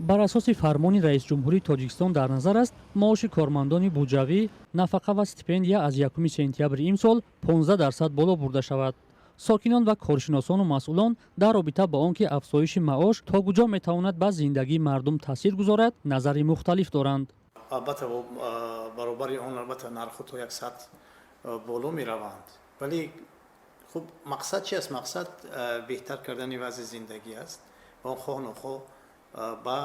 Бар асоси фармони раисҷумҳурии Тоҷикистон, дар назар аст, маоши кормандони буҷавӣ, нафақа ва стипендия аз 1 сентябри имсол 15% боло бурда шавад. Сокинон ва коршиносону масъулон дар робита ба он ки афзоиши маош то куҷо метавонад ба зиндагии мардум таъсир гузорад, назари мухталиф доранд. Албатта, баробари он, албатта, нархҳо то як сатҳ боло мераванд, вале хуб, мақсад чи аст? Мақсад беҳтар кардани вазъи зиндагӣ аст ва он хоҳ нохоҳ ба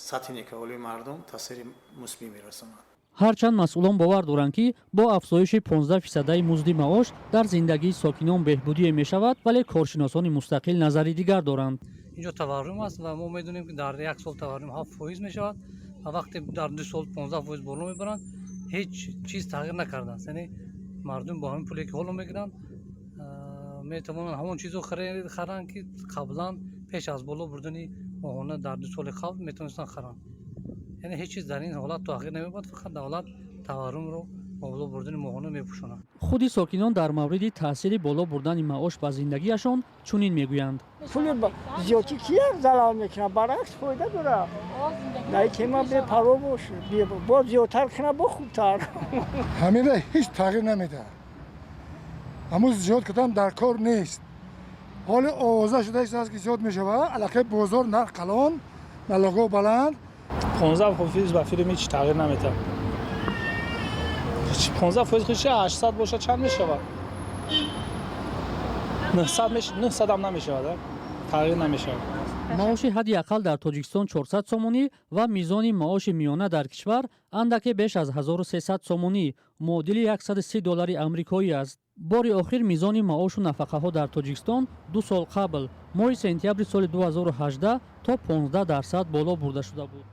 сатҳи некӯаҳволии мардум таъсири мусбӣ мерасонад. Ҳарчанд масъулон бовар доранд, ки бо афзоиши 15 фисадаи музди маош дар зиндагии сокинон беҳбудие мешавад, вале коршиносони мустақил назари дигар доранд. Инҷо таваррум аст ва мо медонем, ки дар як сол таваррум 7% мешавад ва вақте дар 2 сол 15% боло мебаранд, ҳеҷ чиз тағйир накардааст. Яъне мардум бо ҳамин пуле, ки ҳоло мегиранд, метавонанд ҳамон чизро харанд, ки қаблан, пеш аз боло бурдани моҳона дар 2 соли қабл метавонистанд харанд. Яъне ҳеҷ чиз дар ин ҳолат тағйир намеёбад, фақат давлат таваррумро бо боло бурдани моҳона мепӯшонад. Худи сокинон дар мавриди таъсири боло бурдани маош ба зиндагиашон чунин мегӯянд. Пули зиёдӣ ки як залал мекунад, баръакс, фоида дорад. Дар тема бепарво бош, бо зиёдтар кунад, бо хубтар. Ҳамина ҳеҷ тағйир намедиҳад. Ҳамун зиёд кардан дар кор нест. Ҳоли овоза шуда истааст, ки зиёд мешавад. Аллакай бозор нарх калон, налогҳо баланд. 15% ба филм ҳеҷ тағйир наметавад. 15% худша 800 бошад, чанд мешавад? 900 нӯҳсадам намешавад, тағйир намешавад. Маоши ҳадди ақал дар Тоҷикистон 400 сомонӣ ва мизони маоши миёна дар кишвар андаке беш аз 1300 сомонӣ, муодили 130 доллари амрикоӣ аст. Бори охир мизони маошу нафақаҳо дар Тоҷикистон 2 сол қабл, моҳи сентябри соли 2018, то 15% боло бурда шуда буд.